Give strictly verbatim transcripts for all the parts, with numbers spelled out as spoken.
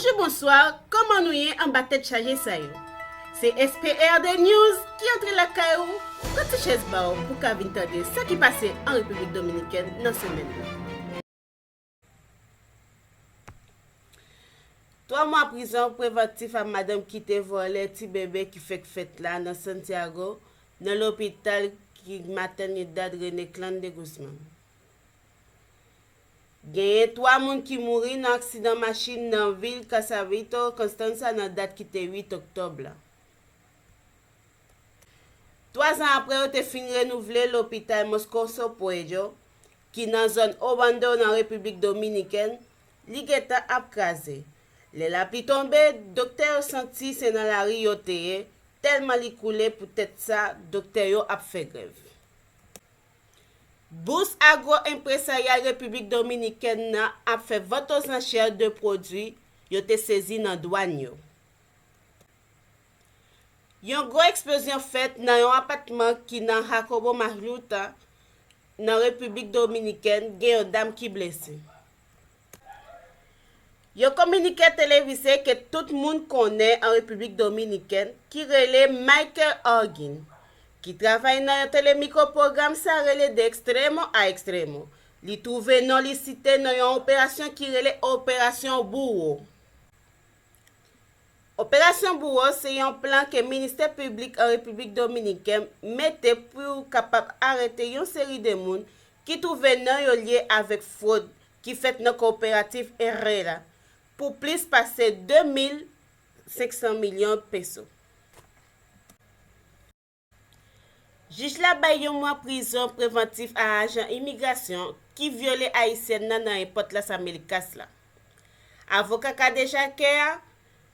Chou bonswa, kòman nou ye anba tèt chaje sa yo? Se S P R D News ki antre lakay ou, pran ti chèz ba w pou w ka vin tande sa ki pase an Repiblik Dominikèn nan semèn nan. Twa mwa prizon prevantif a madanm ki te vòlè ti bebe ki fèk fèt la nan Santiago, nan lopital ki Maternidad René Clan de Guzmán. Genyen twa moun ki mouri nan aksidan machin nan vil Casavito, Constanza, nan dat ki te uit oktòb la. Twa zan apre yo te fin renouvle lopital Moscoso Pueyo, ki nan zòn Obando nan Repiblik Dominikèn, li gentan ap kraze. Lè lapli tonbe, doktè yo santi se nan lari yo te ye, tèlman li koule poutèt sa, doktè yo ap fè grèv. Bous Agro Empresarial Repiblik Dominikèn nan ap fè vant ozanchè de pwodui yo te sezi nan dwàn yo. Yon gwo eksplozyon fèt nan yon apatman ki nan Jacobo Magluta, nan Repiblik Dominikèn, gen yon dam ki blese. Yon kominike televize ke tout moun konnen an Repiblik Dominikèn, ki rele Michael Arguin, ki travay nan yon telemikropwogram sa rele De Extremo a Extremo. Li twouve non li site nan yon operasyon ki rele Operasyon Bouwo. Operasyon Bouwo se yon plan ke Ministè Piblik an Repiblik Dominikèn mete pou kapab arete yon seri de moun ki twouve non yo lye avèk fwod ki fèt nan koperativ Herrera pou plis pase de mil senk san milyon peso. Jij la bay yon mwa prizon prevantif a ajan imigrasyon ki vyole ayisyèn nan nan Pòt Las Amerikas la. Avoka kadejakè a,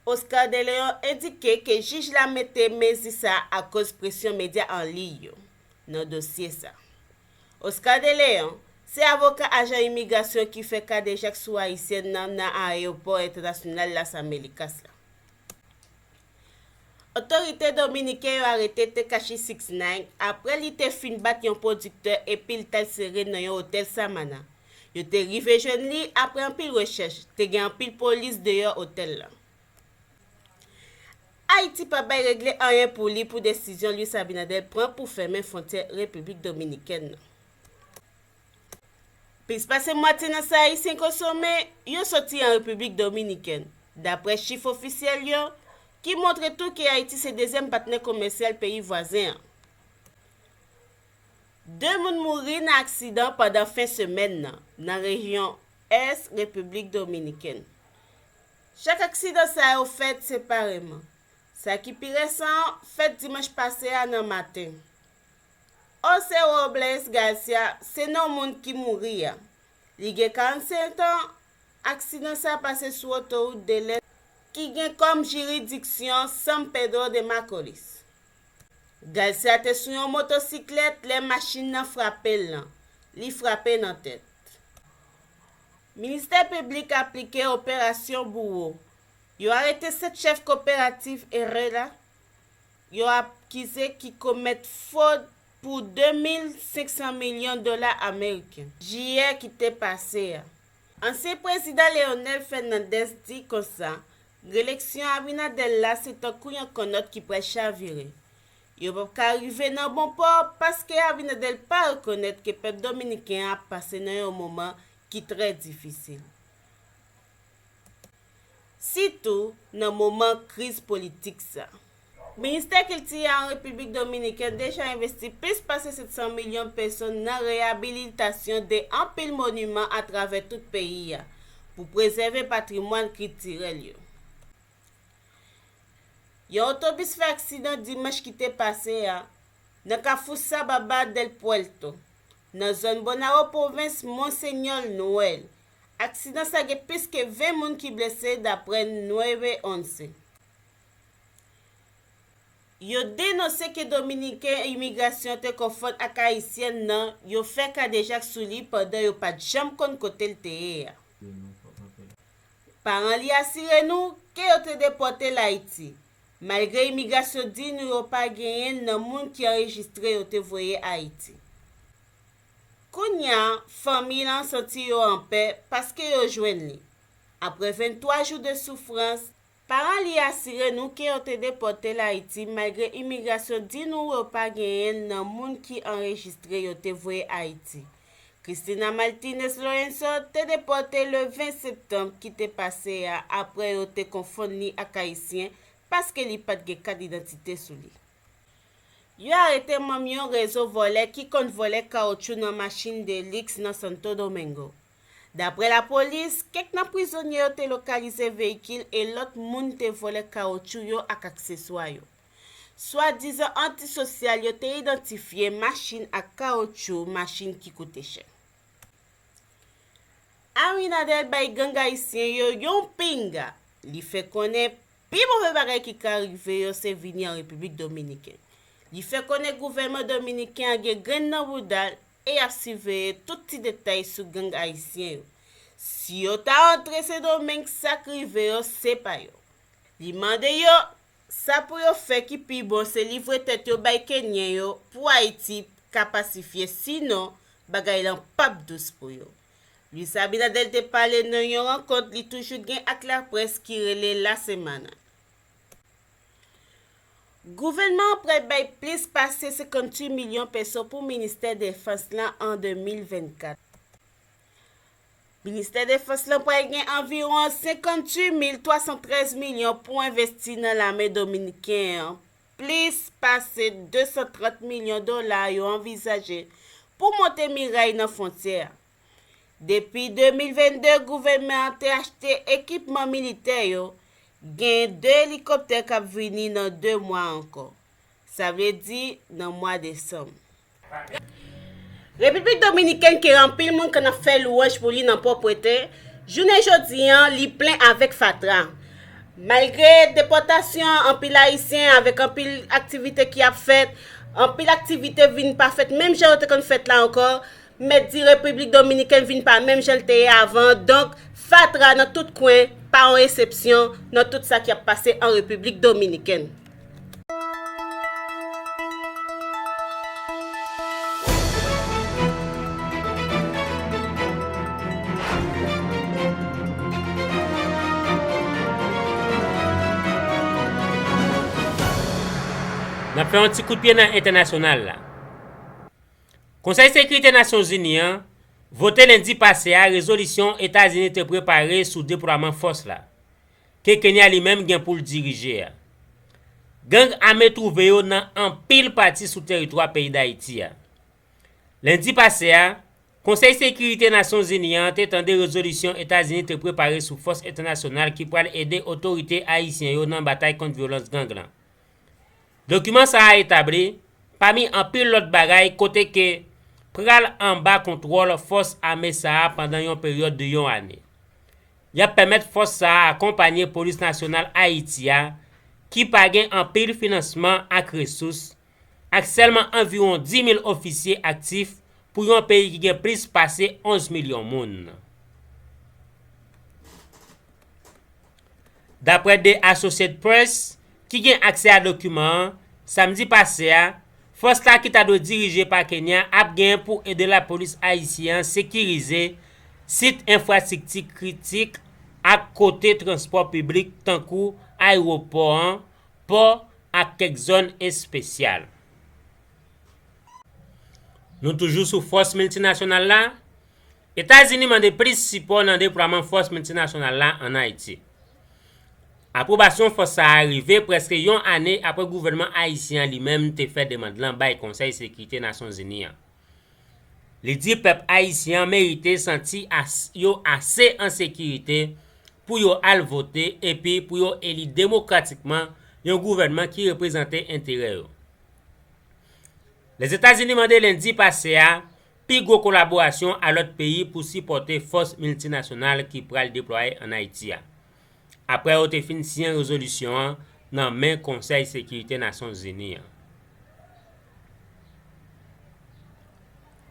Oscar De Leon, endike ke jij la mete mezi sa a akoz presyon medya an liy yo nan dosye sa. Oscar De Leon se avoka ajan imigrasyon ki fè kadejak sou ayisyèn nan nan ayewopò entènasyonal Las Amerikas la. Otorite dominiken yo arete Tekashi six nine apre li te fin bat yon pwodiktè epi l t al sere nan yon otèl Samana. Yo te rive jwenn li apre anpil rechèch, te gen anpil polis deyò otèl la. Ayiti pa bay regle anyen pou li pou desizyon Luis Abinader pran pou fèmen fwontyè Repiblik Dominikèn nan. Plis pase mwatye nan sa Ayisyen konsome, yo soti an Repiblik Dominikèn, dapre chif ofisyèl yo, ki montre tou ke Ayiti se dezyèm patnè komèsyal peyi vwazen an. De moun mouri nan aksidan pandan fen semèn nan, nan rejyon Ès Repiblik Dominikèn. Chak aksidan sa yo fèt separeman. Sa ki pi resan an fèt dimanch pase a nan maten. José Robles Garcia se non moun ki mouri a. Li gen karannsenk an, aksidan sa pase sou otowout de lès ki gen kòm jiridiksyon San Pedro de Macorís. Garcia te sou yon motosiklèt lè machin nan frape l lan. Li frape nan tèt. Ministè Piblik aplike Operasyon Bouwo. Yo arete sèt chèf koperativ Herrera yo akize ki komèt fwod pou de mil senk san milyon dola ameriken, jiyè ki te pase a. Ansyen prezidan Leonel Fernandez di konsa, releksyon Abinader la se tankou yon kannòt ki pral chavire. Yo p ap ka rive nan bon pò paske Abinader pa rekonèt ke pèp dominiken an ap pase nan yon moman ki trè difisil. Sitou nan moman kriz politik sa. Ministè Kilti a an Repiblik Dominikèn deja envesti plis pase sèt san milyon peso nan reyabilitasyon de anpil moniman atravè tout peyi a pou prezève patrimwàn kiltirèl yo. Yon otobis fè aksidan dimanch ki te pase a nan kafou Sababa del Puerto, nan zòn Bonao, pwovens Monseñor Noel. Aksidan sa gen plis ke ven moun ki blese, dapre Nueve Once. Yo denonse ke Dominiken imigrasyon te konfonn ak Ayisyen nan yo fè kadejak sou li pandan yo pa t janm konn kote l te ye a. Paran li asire nou ke yo te depòte l Ayiti, malgre imigrasyon di nou yo pa genyen nan moun ki anrejistre yo te voye Ayiti. Kounye a, fanmi l an santi yo anpè paske yo jwenn li. Apre venntwa jou de soufrans, paran li asire nou ke yo te depòte l Ayiti malgre imigrasyon di nou yo pa genyen l nan moun ki anrejistre yo te voye Ayiti. Christina Martinez Lorenzo te depòte le ven septanm ki te pase a apre yo te konfonn li ak Ayisyen paske li pa t gen kat idantite sou li. Yo arete manm yon rezo vòlè ki konn vòlè kawotchou nan machin de liks nan Santo Domingo. Dapre lapolis, kèk nan prizonye yo te lokalize veyikil e lòt moun te vòlè kawotchou yo ak akseswa yo. Swadizan antisosyal yo te idantifye machin ak kawotchou machin ki koute chè. Arinadel bay gang ayisyen yo yon pinga. Li fè konnen pi move bagay ki ka rive yo se vini an Repiblik Dominiken. Li fè konnen gouvènman dominiken an gen grenn nan bouda l e y ap siveye tout ti detay sou gang ayisyen yo. Si yo ta antre Sendomeng, sa k rive yo se pa yo. Li mande yo, sa pou yo fè ki pi bon se livre tèt yo bay Kenyen yo pou Ayiti ka pasifye, sinon bagay lan p ap dous pou yo. Luis Abinader te pale nan yon rankont li toujou gen ak laprès ki rele La Semana. Gouvènman an pral bay plis pase senkantuit milyon peso pou Ministè Defans lan an de mil vennkat. Ministè Defans lan pral gen anviwon senkantuit mil twa san trèz milyon pou envesti nan lame dominiken an, plis pase de san trant milyon dola yo anvizaje pou monte miray nan fwontyè a. Depi de mil vennde, gouvènman an te achte ekipman militè yo, gen de elikoptè k ap vini nan de mwa ankò. Sa vle di nan mwa desanm. Repiblik Dominikèn ke anpil moun konn ap fè lwanj pou li nan pwòpte, jounen jodi an, li plen avèk fatra. Malgre depòtasyon anpil Ayisyen avèk anpil aktivite ki ap fèt, anpil aktivite vin pa fèt menm jan yo te konn fèt la ankò, mèt di Repiblik Dominikèn vin pa menm jan l te ye avan. Donk, fatra nan tout kwen, pa yon eksepsyon nan tout sa ki ap pase an Repiblik Dominikèn. N ap fè yon ti kout pye nan entènasyonal la. Konsèy Sekirite Nasyonzini an vote lendi pase a rezolisyon Etazini te prepare sou deplwaman fòs la, ke Kenya li menm gen pou l dirije a. Gang ame twouve yo nan anpil pati sou teritwa peyi Dayiti a. Lendi pase a, Konsèy Sekirite Nasyonzini an te tande rezolisyon Etazini te prepare sou fòs entènasyonal ki pral ede otorite ayisyen yo nan batay kont vyolans gang lan. Dokiman sa a etabli, pami anpil lòt bagay, kote ke pral anba kontwòl fòs ame sa a pandan yon peryòd de yon ane. Y ap pèmèt fòs sa a akonpanye Polis Nasyonal Ayiti a, ki pa gen anpil finansman ak resous, ak sèlman anviwon dis mil ofisye aktif pou yon peyi ki gen plis pase onz milyon moun. Daprè The Associated Press, ki gen aksè a dokiman an, samdi pase a, fòs la ki ta dwe dirije pa Kenya ap genyen pou ede lapolis ayisyen an sekirize sit enfrastrikti kritik ak kote transpò piblik tankou ayewopò an, pò ak kèk zòn espesyal. Nou toujou sou fòs miltinasyonal la. Etazini mande plis sipò nan deplwaman fòs miltinasyonal la ann Ayiti. Apwobasyon fòs sa a rive prèske yon ane apre gouvènman ayisyen an li menm te fè demann lan bay Konsèy Sekirite Nasyonzini an. Li di pèp ayisyen an merite santi as-, yo ase an sekirite pou yo al vote epi pou yo eli demokratikman yon gouvènman ki reprezante enterè yo. Lèzetazini mande lendi pase a pi gwo kolaborasyon a lòt peyi pou sipòte fòs miltinasyonal ki pral deplwaye ann Ayiti a, apre yo te fin siyen rezolisyon an nan men Konsèy Sekirite Nasyonzini an.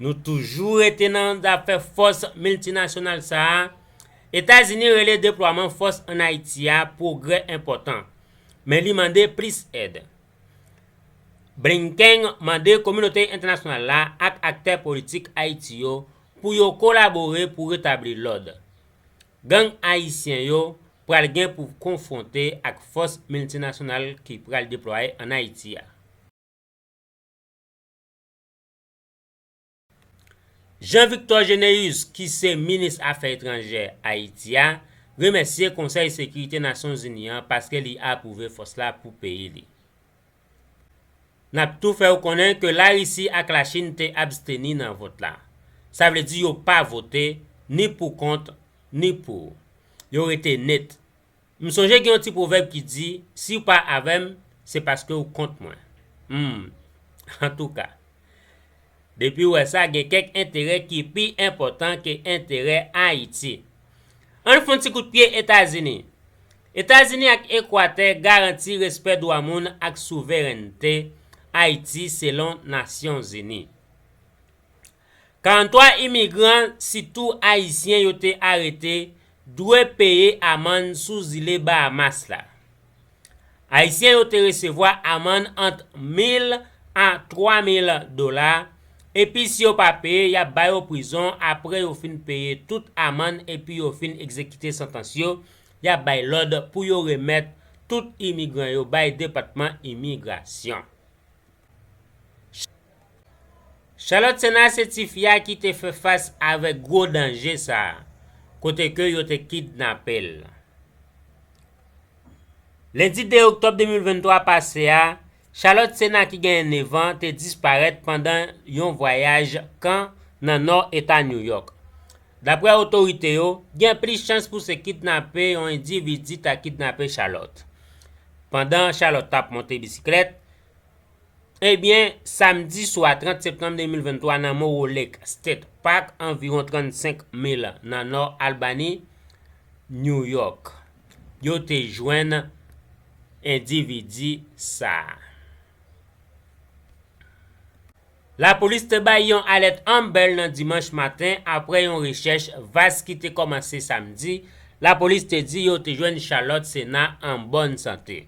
Nou toujou rete nan zafè fòs miltinasyonal sa a. Etazini rele deplwaman fòs ann Ayiti a pwogrè enpòtan, men li mande plis èd. Blinken mande kominote entènasyonal la ak aktè politik Ayiti yo pou yo kolabore pou retabli lòd. Gang ayisyen yo pral gen pou konfwonte ak fòs miltinasyonal ki pral deplwaye ann Ayiti a. Jean Victor Généus, ki se minis afè etranjè Ayiti a, remèsye Konsèy Sekirite Nasyonzini an paske li apwouve fòs la pou peyi li. N ap tou fè w konnen ke Larisi ak Lachin te absteni nan vòt la. Sa vle di yo pa vote ni pou kont, ni pou. Yo rete net. M sonje gen yon ti pwovèb ki di, "Si w pa avè m, se paske w kont mwen." Hmm. Antouka, depi w wè sa, gen kèk enterè ki pi enpòtan ke enterè Ayiti. Ann fè yon ti kout pye Etazini. Etazini ak Ekwatè garanti respè dwa moun ak souverènte Ayiti selon Nasyonzini. Karanntwa imigran, sitou ayisyen, yo te arete, dwe peye amann sou zile Bahamas la. Ayisyen yo te resevwa amann ant mil a twa mil dola, epi si yo pa peye, y ap ba yo prizon apre yo fin peye tout amann epi yo fin egzekite santans yo, y ap bay lòd pou yo remèt tout imigran yo bay Depatman Imigrasyon. Charlotte Sena se ti fi a ki te fè fas avèk gwo danje sa a, kote ke yo te kidnape l. Lendi de oktòb de mil venntwa pase a, Charlotte Sena ki genyen nèf an te disparèt pandan yon vwayaj kan nan nò eta New York. Daprè otorite yo, gen plis chans pou se kidnape yon endividi ta kidnape Charlotte. Pandan Charlotte t ap monte bisiklèt, ebyen, samdi swa trant septanm de mil venntwa nan Morro Lake State Park, anviwon trannsenk mil nan nò Albany, New York, yo te jwenn endividi sa a. Lapolis te bay yon alèt Amber nan dimanch maten apre yon rechèch vas ki te kòmanse samdi. Lapolis te di yo te jwenn Charlotte Sena an bòn sante.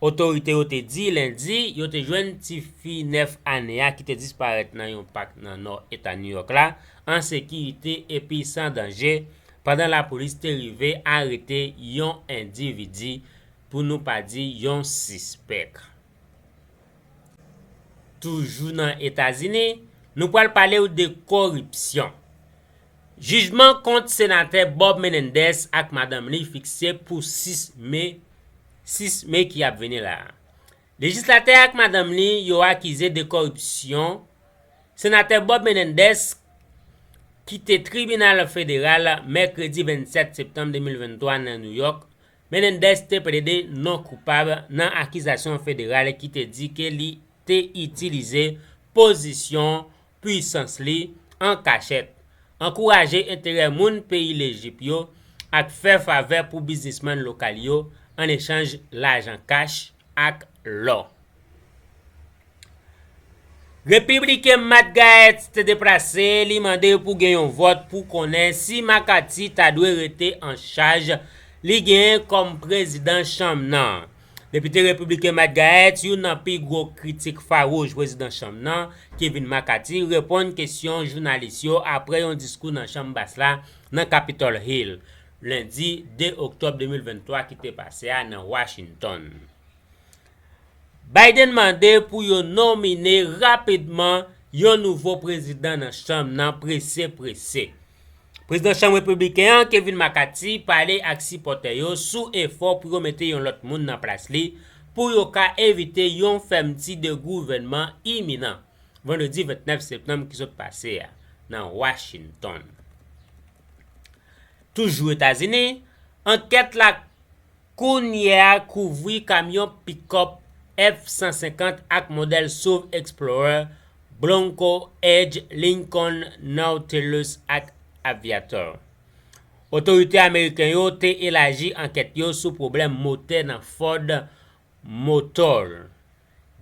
Otorite yo te di lendi yo te jwenn tifi nèf ane a ki te disparèt nan yon pak nan nò eta New York la, an sekirite epi san danje, pandan lapolis te rive arete yon endividi, pou nou pa di yon sispèk. Toujou nan Etazini, nou pral pale w de koripsyon. Jijman kont senatè Bob Menendez ak madanm li fikse pou sis me, sis me ki ap vini la a. Lejislatè ak madanm li yo akize de koripsyon. Senatè Bob Menendez kite tribinal federal mèkredi vennsèt septanm de mil venntwa nan New York. Menendez te plede non koupab nan akizasyon federal ki te di ke li te itilize pozisyon pwisans li an kachèt, ankouraje enterè moun peyi Lejip yo, ak fè favè pou biznismann lokal yo an echanj lajan kach ak lò. Repibliken Matt Gaetz te deplase, li mande pou gen yon vòt pou konnen si McCarthy ta dwe rete an chaj li genyen kòm prezidan chanm nan. Depite repibliken Matt Gaetz, youn nan pi gwo kritik fawouch prezidan chanm nan, Kevin McCarthy, reponn kesyon jounalis yo apre yon diskou nan Chanm Bas la nan Capitol Hill, lendi de oktòb de mil venntwa ki te pase a nan Washington. Biden mande pou yo nomine rapidman yon nouvo prezidan nan chanm nan prese prese. Prezidan chanm repibliken an, Kevin McCarthy, pale ak sipòtè yo sou efò pou yo mete yon lòt moun nan plas li pou yo ka evite yon fèmti de gouvènman iminan, vandredi vennèf septanm ki sot pase a, nan Washington. Toujou Etazini, ankèt la kounye a kouvri kamyon pikòp F san senkant ak modèl SUV Explorer, Bronco, Edge, Lincoln, Nautilus ak Aviator. Otorite ameriken yo te elaji ankèt yo sou pwoblèm motè nan Ford Motor.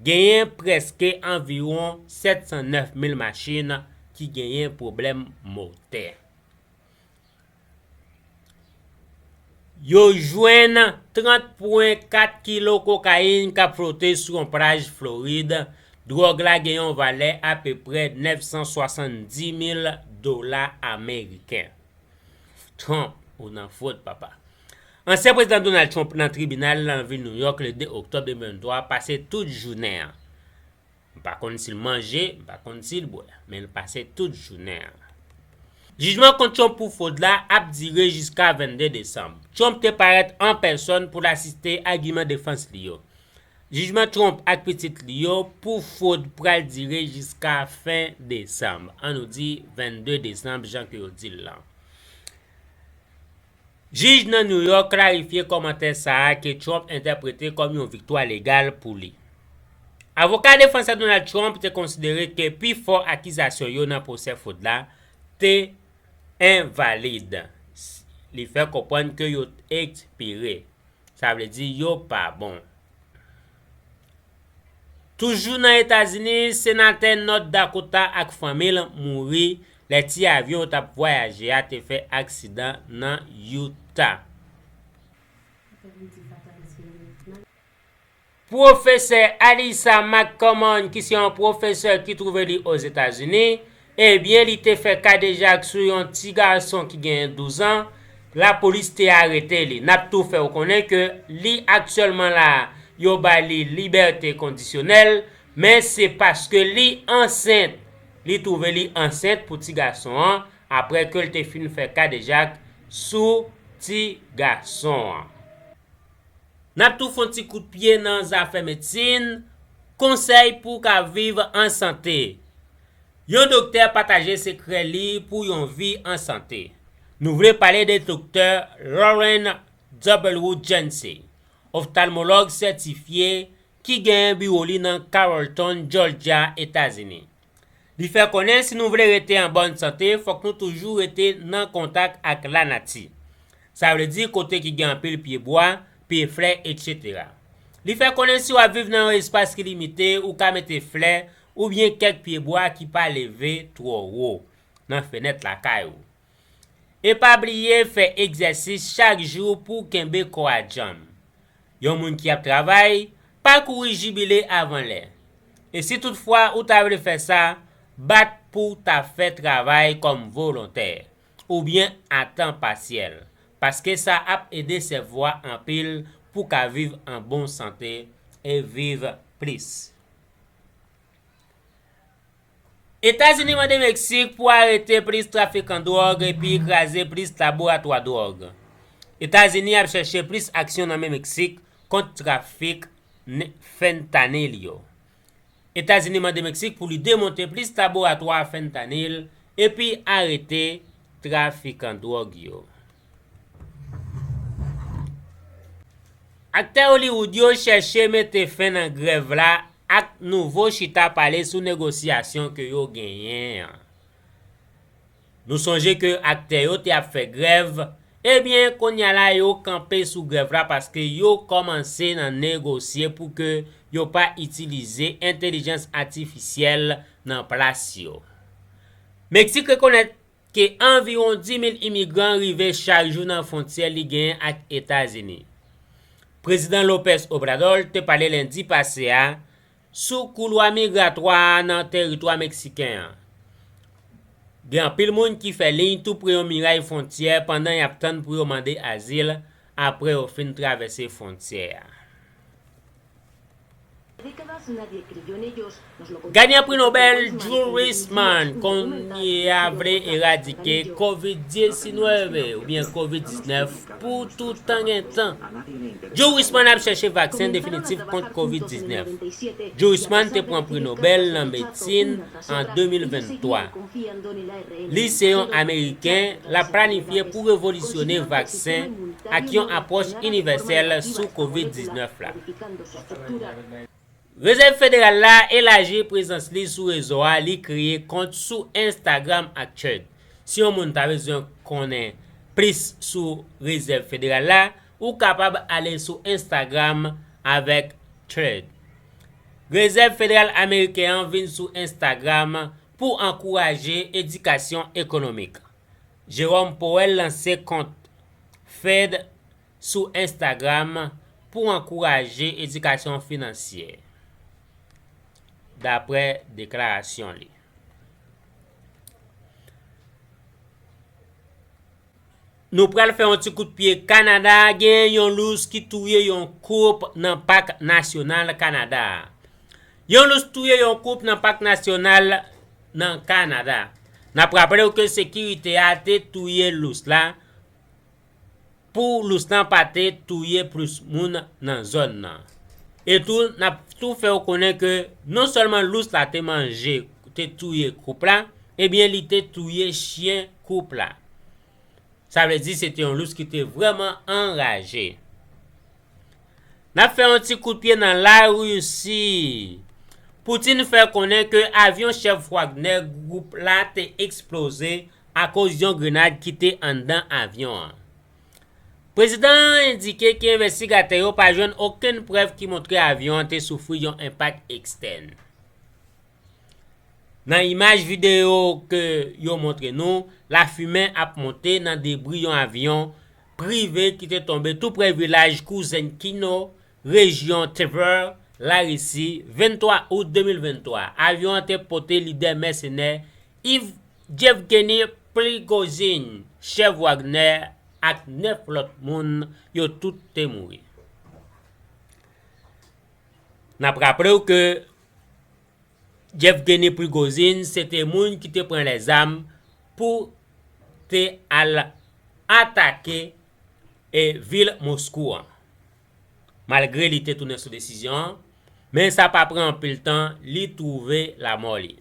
Genyen prèske anviwon sèt san nèf mil machin ki genyen pwoblèm motè. Yo jwenn trant pwen kat kilo kokayin k ap flote sou yon plaj Florid. Dwòg la gen yon valè apeprè nèf san swasanndis mil dola ameriken. Trump Ou nan fwod, papa. Ansyen prezidan Donald Trump nan tribinal nan vil New York le de oktòb de mil venntwa pase tout jounen an. M pa konn si l manje, m pa konn si l bwè, men l pase tout jounen an. Jijman kont Trump pou fwod la ap dire jiska vennde desanm. Trump te parèt an pèsòn pou l asiste agiman defans li yo. Jijman Trump ak pitit li yo pou fwod pral dire jiska fen desanm, ann nou di vennde desanm, jan ke yo di l lan. Jij nan New York klarifye kòmantè sa a ke Trump entèprete kòm yon viktwa legal pou li. Avoka defansè Donald Trump te konsidere ke pifò akizasyon yo nan pwosè fwod la te envalid. Li fè konprann ke yo ekspire. Sa vle di yo pa bon. Toujou nan Etazini, senatè North Dakota ak fanmi l mouri lè ti avyon yo t ap vwayaje a te fè aksidan nan Utah. Pwofesè Alyssa McCormick, ki se yon pwofesè ki twouve li Ozetazini, ebyen, li te fè kadejak sou yon ti gason ki genyen douz an, lapolis te arete li. N ap tou fè w konnen ke li aktyèlman la, yo ba li libète kondisyonèl, men se paske li ansent. Li twouve li ansent pou ti gason an, apre ke l te fin fè kadejak sou ti gason an. N ap tou fè yon ti kout pye nan zafè medsin, konsèy pou w ka viv an sante. Yon doktè pataje sekrè li pou yon vi an sante. Nou vle pale de doktè Lauren W. Jancy, oftalmològ sètifye ki genyen biwo li nan Carrollton, Georgia, Etazini. Li fè konnen si nou vle rete an bòn sante, fòk nou toujou rete nan kontak ak lanati. Sa vle di kote ki gen anpil pyebwa, pye flè, etsetera. Li fè konnen si w ap viv nan yon espas ki limite, ou ka mete flè oubyen kèk pyebwa ki pa leve twò wo nan fenèt lakay ou. E pa bliye fè egzèsis chak jou pou w kenbe kò a djanm. Yon moun ki ap travay, pa kouri jibile avan lè. E si toutfwa ou ta vle fè sa, bat pou w ta fè travay kòm volontè, oubyen a tan pasyèl, paske sa ap ede sèvo a anpil pou w ka viv an bon sante e viv plis. Etazini mande Meksik pou arete plis trafikan dwòg epi kraze plis laboratwa dwòg. Etazini ap chèche plis aksyon nan men Meksik kont trafik n-, fentanyl yo. Etazini mande Meksik pou li demonte plis laboratwa fentanyl epi arete trafikan dwòg yo. Aktè Hollywood yo chèche mete fen nan grèv la ak nouvo chita pale sou negosyasyon ke yo genyen an. Nou sonje ke aktè yo te ap fè grèv, ebyen, kounye a la yo kanpe sou grèv la paske yo kòmanse nan negosye pou ke yo pa itilize entèlijans atifisyèl nan plas yo. Meksik rekonèt ke anviwon dis mil imigran rive chak jou nan fwontyè li genyen ak Etazini. Prezidan López Obrador te pale lendi pase a sou koulwa migratwa a nan teritwa meksiken an. Gen anpil moun ki fè liy tou pre yon miray fwontyè pandan y ap tann pou yo mande azil apre yo fin travèse fwontyè a. Ganyan pri Nobèl Joe Weissmann kounye a vle eradike kovid diznèf oubyen kovid diznèf pou tout tan gen tan. Joe Weissmann ap chèche vaksen definitif kont kovid diznèf. Joe Weissmann te pran pri Nobèl nan medsin an de mil venntwa. Li se yon Ameriken, l ap planifye pou revolisyone vaksen ak yon apwòch inivèsèl sou kovid diznèf la. Rezèv Federal la elaji prezans li sou rezo a, li kreye kont sou Instagram ak Threads. Si yon moun ta bezwen konnen plis sou Rezèv Federal la, ou kapab ale sou Instagram avèk Threads. Rezèv Federal Ameriken an vin sou Instagram pou ankouraje edikasyon ekonomik. Jerome Powell lanse kont Fed sou Instagram pou ankouraje edikasyon finansyè, dapre deklarasyon li. Nou pral fè yon ti kout pye Kanada, gen yon lous ki touye yon koup nan pak nasyonal Kanada. Yon lous touye yon koup nan pak nasyonal nan Kanada. N ap raple w ke sekirite a te touye lous la pou lous lan pa te touye plis moun nan zòn nan. E tou, n ap tou fè w konnen ke non sèlman lous la te manje, te touye koup la, ebyen li te touye chyen koup la. Sa vle di se te yon lous ki te vrèman anraje. N ap fè yon ti kout pye nan Larisi. Putin fè konnen ke avyon chèf Wagner gwoup la te eksploze akoz yon grenad ki te anndan avyon an. Prezidan an endike ke envestigatè yo pa jwenn okenn prèv ki montre avyon an te soufri yon enpak ekstèn. Nan imaj videyo ke yo montre nou, lafimen ap monte nan debri yon avyon prive ki te tonbe tou prè vilaj Kuzenkino, rejyon Tver, Larisi, venntwa out de mil venntwa. Avyon an te pote lidè mèsenè Yevgeny Prigozhin, chèf Wagner, ak nèf lòt moun, yo tout te mouri. N ap raple w ke Yevgeny Prigozhin se te moun ki te pran lèzam pou te al atake e vil Moskou an. Malgre li te tounen sou desizyon an, men sa pa pran anpil tan, li twouve lamò li.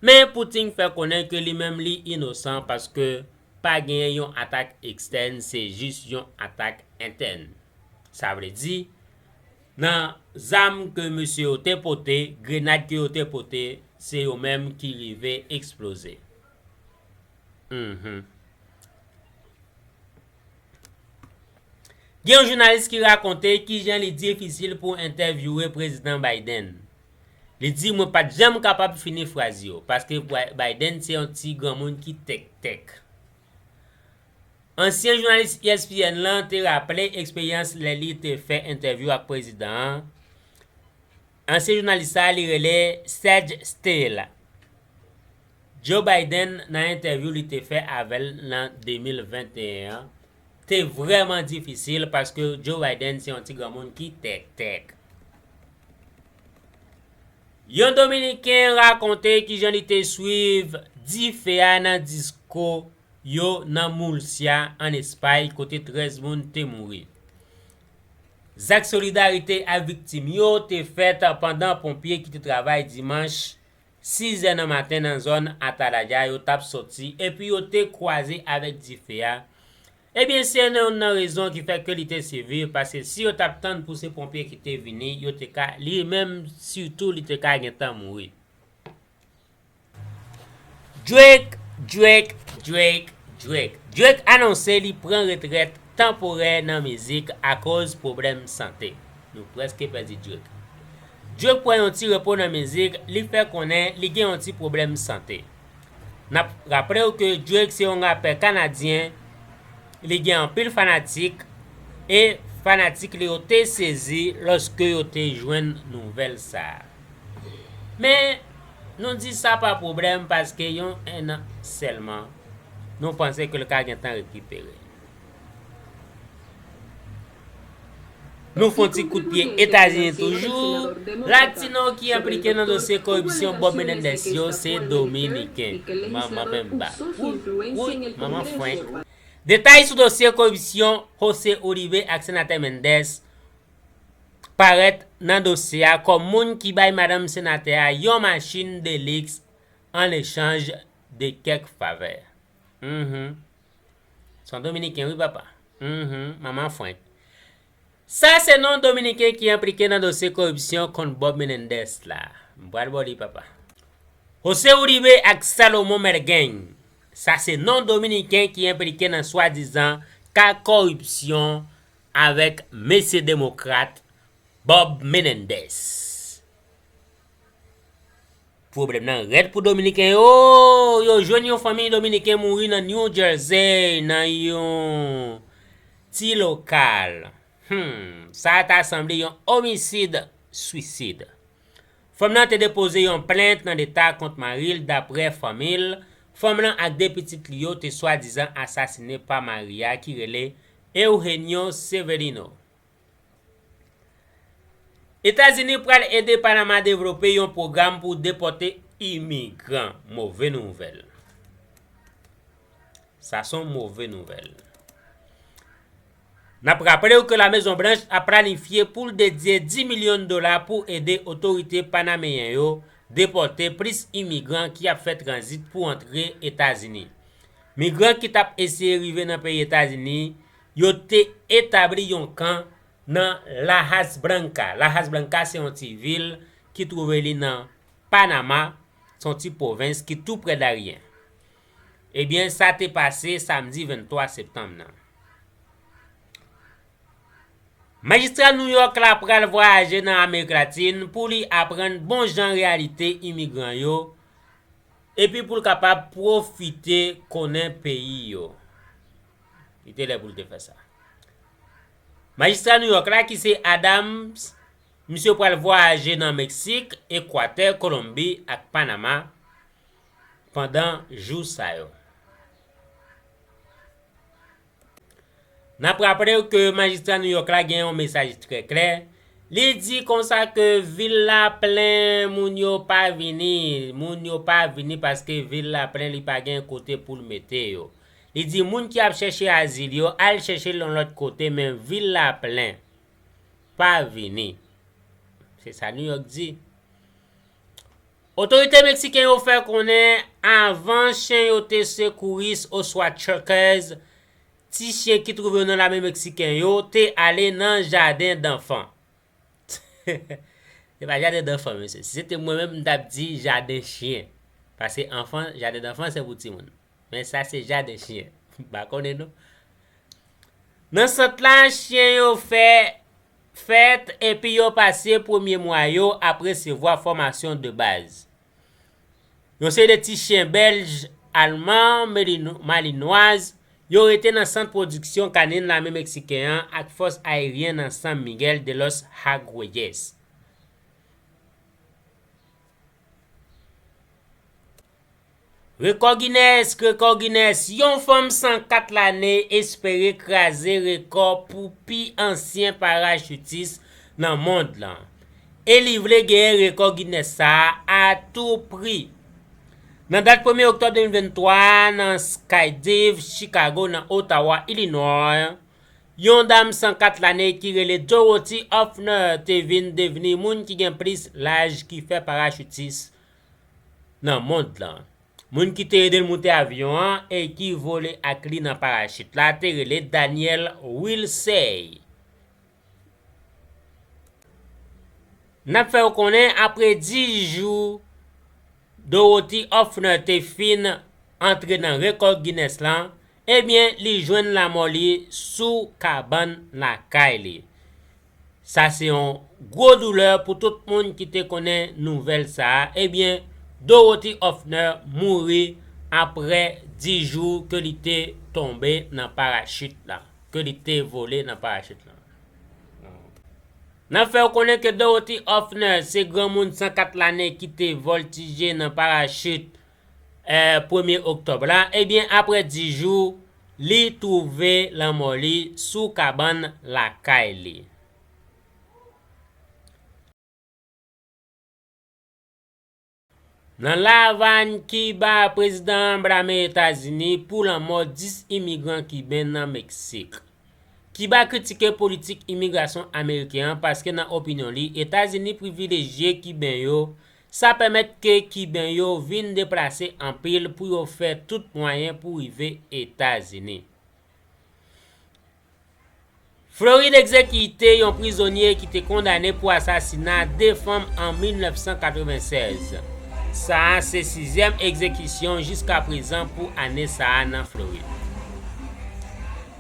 Men Putin fè konnen ke li menm li inosan paske pa genyen yon atak ekstèn, se jis yon atak entèn. Sa vle di, nan zam ke mesye yo te pote, grenad ke yo te pote, se yo menm ki rive eksploze. Mhm. Gen yon jounalis ki rakonte kijan li difisil pou entèvyouwe Prezidan Biden. Li di, "Mwen pa t janm kapab fini fraz yo, paske Biden se yon ti granmoun ki tèktèk." Ansyen jounalis E S P N lan te raple eksperyans lè li te fè entèvyou ak prezidan an. Ansyen jounalis sa a, li rele Serge Steele. Joe Biden, nan entèvyou li te fè avè l nan de mil venteyen an, te vrèman difisil paske Joe Biden se yon ti granmoun ki tèktèk. Yon Dominiken rakonte kijan li te swiv dife a nan disko yo nan Murcia, ann Espay, kote trèz moun te mouri. Zak solidarite ak viktim yo te fèt pandan ponpye ki te travay dimanch sizè nan maten nan zòn Atalaya yo t ap soti epi yo te kwaze avèk dife a. Ebyen, se yonn nan rezon ki fè ke li te siviv, paske si yo t ap tann pou se ponpye ki te vini, yo te ka, li menm sitou, li te ka gentan mouri. Drake, Drake, Drake, Drake. Drake anonse li pran retrèt tanporè nan mizik akoz pwoblèm sante. Nou prèske pèdi Drake. Drake pran yon ti repo nan mizik, li fè konnen li gen yon ti pwoblèm sante. N ap raple w ke Drake se yon rapè kanadyen, li gen anpil fanatik, e fanatik li yo te sezi lòske yo te jwenn nouvèl sa a. Men, nou di sa pa pwoblèm paske yon enn an sèlman, nou panse ke l ka gentan rekipere. Nou fè yon ti kout pye Etazini toujou. Latino ki enplike nan dosye koripsyon Bob Menendez yo se Dominiken. Manman Bemba. Wout, wout, manman frenk. Detay sou dosye koripsyon Jose Uribe ak Senatè Menendez parèt nan dosye a kòm moun ki bay madanm senatè a yon machin de liks an echanj de kèk favè. Mhm. Se yon Dominiken, wi, papa. Mhm, manman frenk. Sa se non Dominiken ki enplike nan dosye koripsyon kont Bob Menendez la. M pral ba w li, papa. Jose Uribe ak Salomon Mergen. Sa se non Dominiken ki enplike nan swadizan ka koripsyon avèk mesye demokrat Bob Menendez. Pwoblèm nan rèd pou Dominiken yo. Yo jwenn yon fanmi Dominiken mouri nan New Jersey, nan yon ti lokal. Hmm, sa ta sanble yon omisid swisid. Fanm nan te depoze yon plent nan leta kont mari l, daprè fanmi l, Fanm lan ak de pitit li yo te swadizan asasine pa mari a ki rele Eugenio Severino. Etazini pral ede Panama devlope yon pwogram pou depòte imigran. Move nouvèl. Sa se yon move nouvèl. N ap raple w ke La Mezon Blanch ap planifye pou l dedye dis milyon dola pou ede otorite panameyen yo depòte plis imigran ki ap fè tranzit pou antre Etazini. Migran ki t ap eseye rive nan peyi Etazini yo te etabli yon kan nan Lajas Blancas. Lajas Blancas se yon ti vil ki twouve li nan Panama, se yon ti pwovens ki tou prè Darien. Ebyen, sa te pase samdi venntwa septanm nan. Majistra New York la pral vwayaje nan Amerik Latin pou li aprann bon jan reyalite imigran yo, epi pou l kapab pwofite konnen peyi yo. Li te lè pou l te fè sa. Majistra New York la ki se Adams, misye pral vwayaje nan Meksik, Ekwatè, Kolonbi ak Panama pandan jou sa yo. N ap raple w ke majistra New York la gen yon mesaj trè klè. Li di konsa ke vil la plen, moun yo pa vini, moun yo pa vini paske vil la plen, li pa gen kote pou l mete yo. Li di moun ki ap chèche azil yo, al chèche l yon lòt kote, men vil la plen. Pa vini. Se sa New York di. Otorite meksiken yo fè konnen avan chen yo te sekouris oswa truckers, ti chen ki twouve yo nan lame meksiken yo te ale nan jaden danfan. Se pa jaden danfan, mesye. Si se te mwen menm, m t ap di jaden chen. Paske anfan, jaden danfan se pou timoun. Men sa se jaden chen. M pa konnen non. Nan sant la, chen yo fè fèt epi yo pase premye mwa yo ap resevwa fòmasyon de baz. Yon seri de ti chen bèlj, alman, melino-, malinwaz, yo rete nan sant pwodiksyon kanin lame meksiken an ak fòs ayeryen nan San Miguel de los Jagüeyes. Rekò Guinness, rekò Guinness, yon fanm san kat lane espere kraze rekò pou pi ansyen parachitis nan mond lan. E li vle genyen rekò Guinness sa a a tou pri. Nan dat premye oktòb de mil venntwa a, nan Skydive Chicago, nan Ottawa, Illinois, yon dam san kat lane ki rele Dorothy Hoffner te vin devni moun ki gen plis laj ki fè parachitis nan mond lan. Moun ki te ede l moute avyon an e ki vole ak li nan parachit la te rele Daniel Willsey. N ap fè w konnen, apre dis jou Dorothy Hoffner te fin antre nan rekò Guinness lan, ebyen, li jwenn lanmò li sou kabann lakay li. Sa se yon gwo doulè pou tout moun ki te konnen nouvèl sa a. Ebyen, Dorothy Hoffner mouri apre dis jou ke li te tonbe nan parachit la, ke li te vole nan parachit la. N ap fè w konnen ke Dorothy Hoffner se granmoun san kat lane ki te vòltije nan parachit, eh, premye oktòb la. Ebyen, apre dis jou, li twouve lanmò li sou kabann lakay li. Nan La Avàn, Kiba, prezidan an blame Etazini pou lanmò dis imigran kiben nan Meksik. Kiba kritike politik imigrasyon ameriken an paske nan opinyon li, Etazini privilejye Kiben yo, sa pèmèt ke Kiben yo vin deplase anpil pou yo fè tout mwayen pou rive Etazini. Florid egzekite yon prizonye ki te kondane pou asasina de fanm an mil nèf san katrevennsèz. Sa a se sizyèm egzekisyon jiska prezan pou ane sa a nan Florid.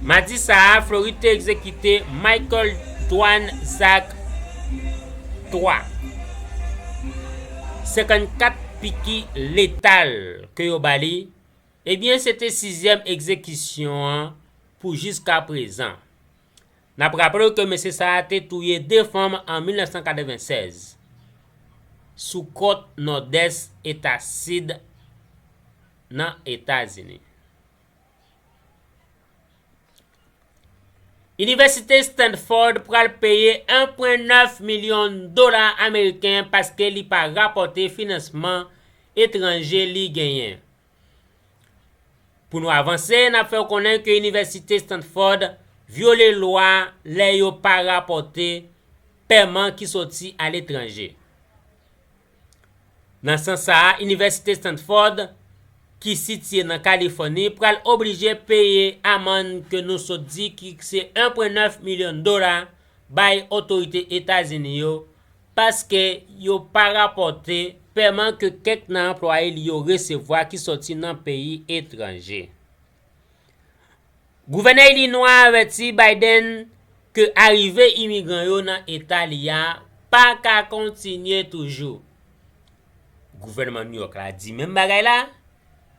Madi sa a, Florid te egzekite Michael Dwan Zach twa. Senkannkat piki letal ke yo ba li, ebyen, se te sizyèm egzekisyon an pou jiska prezan. N ap raple w ke mesye sa a te touye de fanm an mil nèf san katrevennsèz sou kòt nòdès eta sid nan Etazini. Inivèsite Stanford pral peye en pwen nèf milyon dola ameriken paske li pa rapòte finansman etranje li genyen. Pou nou avanse, n ap fè w konnen ke Inivèsite Stanford vyole lwa lè yo pa rapòte pèman ki soti aletranje. Nan sans sa a, Inivèsite Stanford, ki sitiye nan Kalifòni, pral oblije peye amann ke nou sot di ki se en pwen nèf milyon dola bay otorite Etazini yo, paske yo pa rapòte pèman ke kèk nan anplwaye li yo resevwa ki soti nan peyi etranje. Gouvènè Ilinwa avèti Biden ke arive imigran yo nan eta li a pa ka kontinye toujou. Gouvènman New York la di menm bagay la,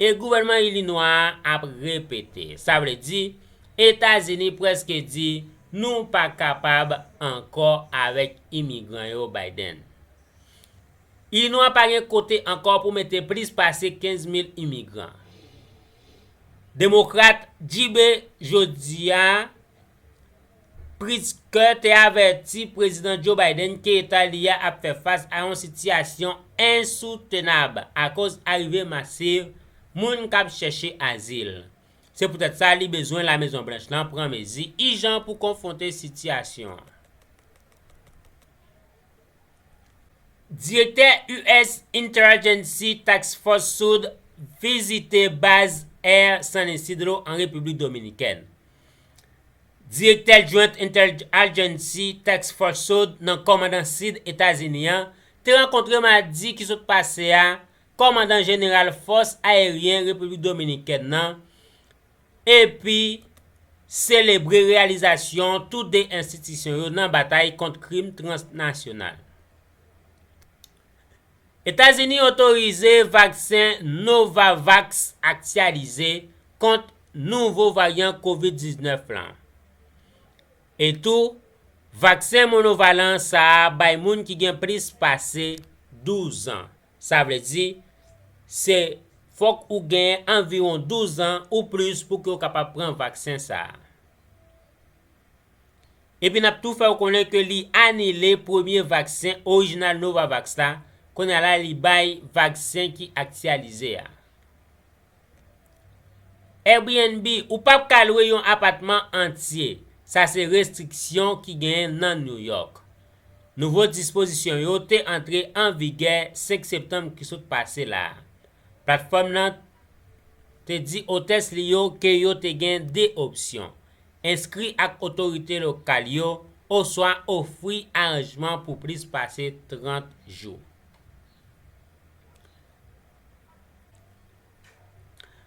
e gouvènman Ilinwa a ap repete. Sa vle di, Etazini prèske di, nou pa kapab ankò avèk imigran yo, Biden. Ilinwa pa gen kote ankò pou mete plis pase kenz mil imigran. Demokrat Jay Berger jodi a, Pritzker te avèti Prezidan Joe Biden ke eta li a ap fè fas a yon sitiyasyon ensoutenab akoz arive masiv moun k ap chèche azil. Se poutèt sa li bezwen Lamezon Blanch lan pran mezi ijan pou konfwonte sitiyasyon an. Direktè U S Interagency Task Force Sud vizite baz Air San Isidro an Repiblik Dominikèn. Direktè Joint Interagency Task Force Sud nan Kòmandan Sid Etazini an te rankontre madi ki sot pase a Kòmandan Jeneral Fòs Ayeryen Repiblik Dominikèn nan, epi selebre reyalizasyon tou de enstitisyon yo nan batay kont krim transnasyonal. Etazini otorize vaksen Novavax aktyalize kont nouvo varyan kovid diznèf lan. E tou, vaksen monovalan sa a bay moun ki gen plis pase douz an. Sa vle di, se fòk ou gen anviwon douz an ou plis pou ke w kapab pran vaksen sa a. Epi n ap tou fè w konnen ke li anile premye vaksen orijinal Novavax la, kounye a la li bay vaksen ki aktyalize a. Airbnb, ou p ap ka lwe yon apatman antye. Sa se restriksyon ki genyen nan New York. Nouvo dispozisyon yo te antre an vigè senk septanm ki sot pase la a. Platfòm nan te di otès li yo ke yo te gen de opsyon, enskri ak otorite lokal yo oswa ofri aranjman pou plis pase trant jou.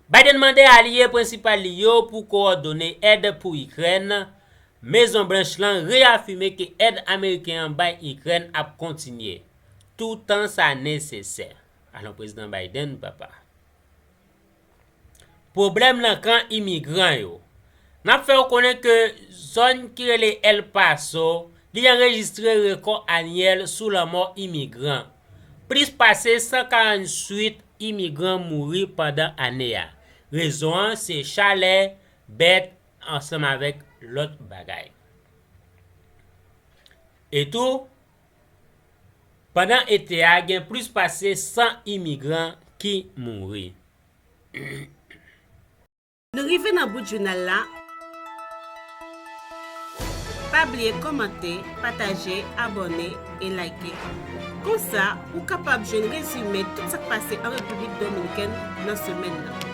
Biden mande alye prensipal li yo pou kowòdone èd pou Ikrèn. Mezon Blanch lan reyafime ke èd ameriken an bay Ikrèn ap kontinye, toutan sa nesesè. Alon Prezidan Biden, papa. Pwoblèm nan kan imigran yo. N ap fè w konnen ke zòn ki rele El Paso, li anrejistre rekò anyèl sou lanmò imigran. Plis pase san karannwit imigran mouri pandan ane a. Rezon an se chalè, bèt, ansanm avèk lòt bagay. E tou, pandan ete a, gen plis pase san imigran ki mouri. Nou rive nan bout jounal la. Pa bliye kòmante, pataje, abòne e like. Konsa, ou kapab jwenn rezime tout sa k pase an Repiblik Dominikèn nan semèn nan.